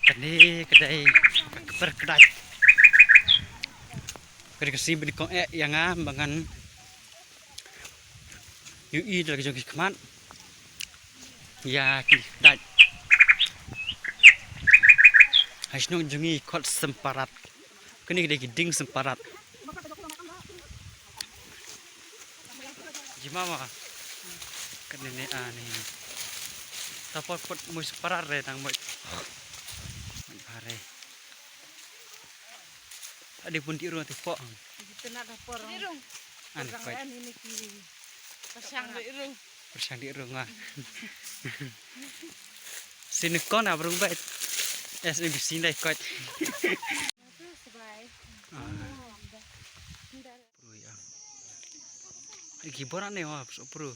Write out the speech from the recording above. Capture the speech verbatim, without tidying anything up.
Kane ka dei ka kper kdait. Ka dei ka sien ba nyngkong eh ïa nga ba ngan ïohi da la ka jong ki khmat ïa ki kdait ha shnong jong ngi khot Symparat. Kane ka dei ki dieng Symparat. Ji mama. Kane ne ani. Tapoh pot mo Symparat re tang mo. Are. Ade pun di rung ti pok. Kita nak dapur. Di rung. An kot. Ini ki. Pasang di rung. Pasang di rung ah. Sini kon abrung bait. S M B C dai kot. Itu sebai. Ah. Ui, ah. Ai, ki bor ane wa, so pro.